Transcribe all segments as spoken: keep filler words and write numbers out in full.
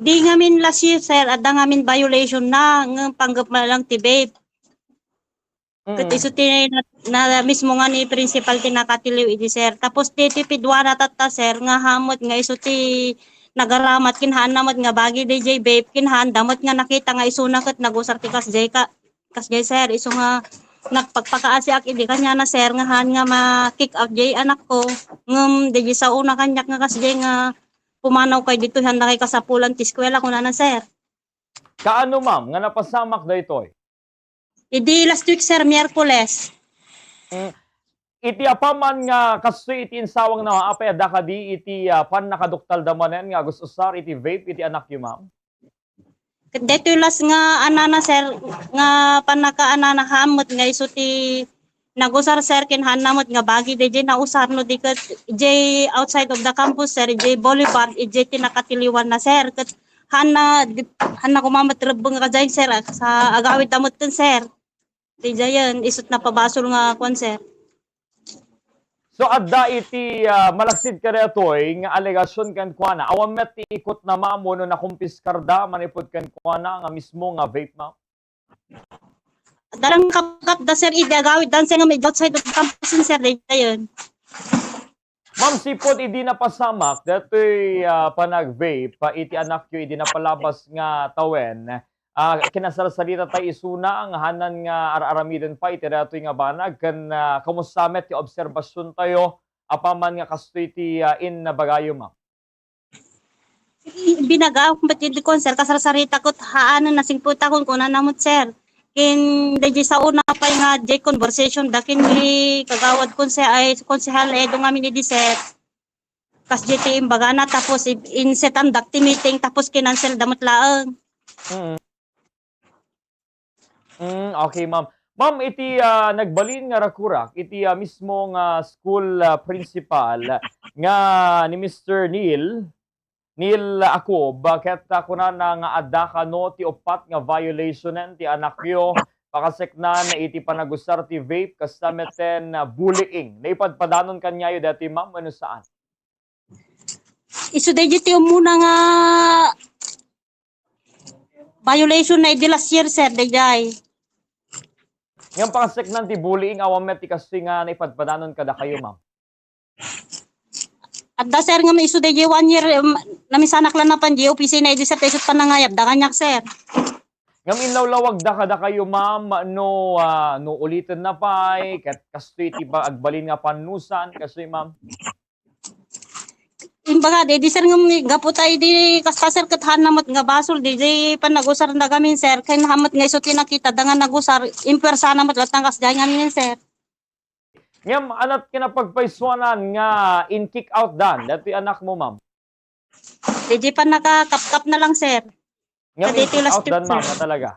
Di ngamin last year, sir, adda ngamin violation na, ngem panggep man lang ti vape. Ket Mm. isu ti na, na mismo nga ni principal ti nakatiliw idi, sir. Tapos ditoy piduana tatta, sir, nga hamot nga isu ti nagaramat, kinhaanna met nga bagi dayjay vape, kinhaanda met nga nakita nga isuna ket nagusar ti kasjay ka, kasjay, sir, isu nga nagpagpakaasiak idi kaniana, sir, nga haan nga ma-kick out jay anakko. Ngem dayjay saona kaniak nga kasjay nga pumanaw kay ditoy, haanda kay kasapulan ti eskuela, kunana, sir. Kaano, ma'am, nga napasamak daytoy? Idi last week, sir, Miyerkules. Mm. Iti apaman nga kastoy iti insawangna, apay, adda kadi iti, ah, pannakaduktalda manen nga agus-usar iti vape iti anakyo, ma'am? Ket daytoy last nga anana, sir, nga pannakaanana, hamot nga isu ti nagusar, sir, kinhaanna met nga bagi dayjay nausar no di ket jay outside of the campus, sir, jay boulevard, jay ti nakatiliwanna, sir. Ket haanna, haanna koma met rebbeng nga kadiay, sir, sa agawidda metten, sir. Daydiayen, isut napabasol nga kuan, sir. So, adda iti, ah, malaksid kadaytoy nga alegasion kenkuana. Awan met ti ikotna, ma'am, wenno nakumpiskarda manipud kenkuana nga mismo nga vape, ma'am? Adda lang kapkapda, sir, idi agawiddan, sir, nga medyo outside of campus, sir, daydiayen. Ma'am, sipud idi napasamak daytoy, ah, panag-vape, ah, iti anakyo idi napalabas nga tawen, ah, kinasarsaritatayo isuna nga haanna nga ar-aramiden pay iti daytoy nga banag ken, ah, kumusta met ti obserbasiontayo apaman nga kastoy ti, ah, imbagayo, ma'am? Binagaak met idi kuan, sir, kasarsarita ket haan, nasingpetakon, kunana met, sir. Ken dayjay saona pay nga jay conversation da ken ni kagawad konse-, ay, Konsehal Edo ngamin idi, sir. Kasjay ti imbagana tapos i-, insetandak ti meeting tapos kinanselda met laeng. Mm. Mm, okay, ma'am. Ma'am, iti, ah, nagbalin nga rakurak, iti, ah, mismo nga school, ah, principal nga ni Mister Neil, Neil Akob, ah, ket, ah, kunana nga adda kano ti uppat nga violationen ti anakyo, pakaseknan iti panagusar ti vape, kasta metten, ah, bullying. Naipadpadanon kaniayo daytoy, ma'am, wenno saan? Isu dayjay ti umuna nga violation na idi last year, sir, dayjay. Ngem pakaseknan ti bullying, awan met ti kastoy nga naipadpadanon kadakayo, ma'am? Adda, sir, ngem isu dayjay one year, em, namisanak la napan di opisina idi, sir, ta isut panangayabda kaniak, sir. Ngem inlawlawagda kadakayo, ma'am, no, ah, no uliten na pay, ket kastoy ti ba-, agbalin nga pannusan, kastoy, ma'am? Imbaga, di, di, sir, ngem gapu ta idi kasta, sir, ket haan na met nga basol, di, di panagusar na gamin, sir, ken haan met nga isu ti nakita, da nga nagusar, impuersana met latta nga kasdiay ngamin, sir. Ngem, anat kinapagpaysuanan nga in-kick out dan, datoy anakmo, ma'am? Di, di pannakakapkap na lang, sir. Ngem, in-kick out dan, ma'am, na talaga?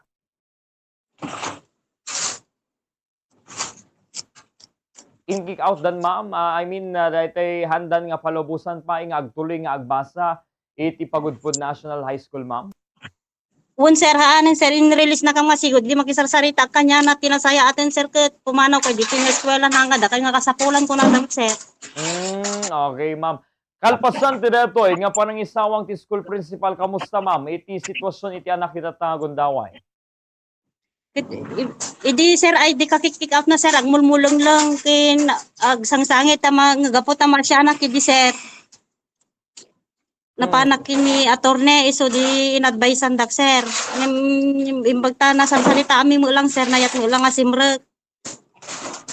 In-kick out dan, ma'am? Ah, I mean, ah, daytoy haandan nga palubosan pay nga agtuloy nga agbasa iti Pagudpud National High School, ma'am? Wen, sir, haanen, sir, in-release na kam nga sigud, di makisarsarita kaniana ti nasayaaten, sir, ket pumanaw kay ditoy nga eskuela, nangada kay nga kasapulan, kunana met, sir. Mm, okay, ma'am. Kalpasan ti daytoy nga panangisawang ti school principal, kamusta, ma'am, iti sitwasion iti anak ita nga gundaway? Ket, i-, idi, sir, ay di ka-kick out na, sir, agmulmuleng lang ken agsangsangit ta ma-, nga gapu ta masianak idi, sir. Napanak ken ni attorney, isu di in-adviseandak, sir. Ngem, imbag ta nasansalitaanmi met lang, sir, nayat met lang a simrek.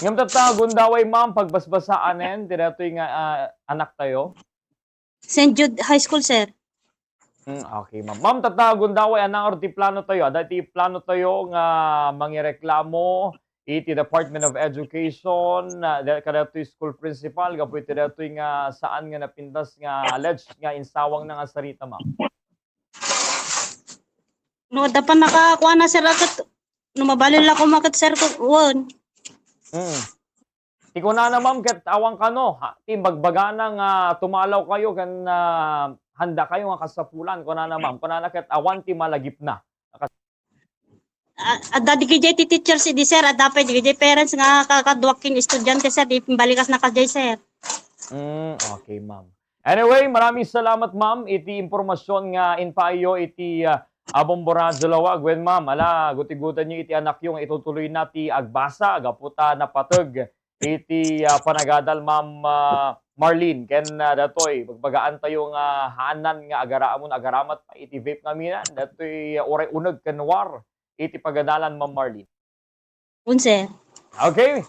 Ngem tatta gundaway, ma'am, pagbasbasaanen ti daytoy nga, ah, anaktayo? Saint Jude High School, sir. Hmm, okay, ma'am. Ma'am, tatta gundaway, ania ngarud ti planotayo? Adda ti planotayo nga mangireklamo iti Department of Education, ah, da-, kadaytoy school principal, gapu iti daytoy nga saan nga napintas nga alleged nga insawangna nga sarita, ma'am? No, adda pannakakuana, sir, a ket, no mabalin la koma ket, sir, ket, wen. Mm. Ti kunana, ma'am, ket awan kano, ha, ti imbagbagana nga tumalaw kayo ken, ah, handa kayo nga kasapulan, kunana, ma'am. Kunana ket awan ti malagipna. A-, adda dagiti teachers idi, sir, adda pay dagiti parents nga kakaduak ken estudiante, sir, di imbalikas na kadiay, sir. Mm, okay, ma'am. Anyway, maraming salamat, ma'am, iti impormasyon nga impaayyo iti, ah, Bombo Radyo Laua. Wen, ma'am, ala, gutigutanyo iti anakyo nga itutuloyna ti agbasa gapu ta napateg iti, ah, panagadal, ma'am, ah, Marlene. Ken, ah, datoy, bagbagaantayo nga haanan nga agara-, ammon agaramat pay iti vape nga amin. Datoy, ah, uray uneg ken war iti pagadalan, ma'am Marlene. Unse. Okay.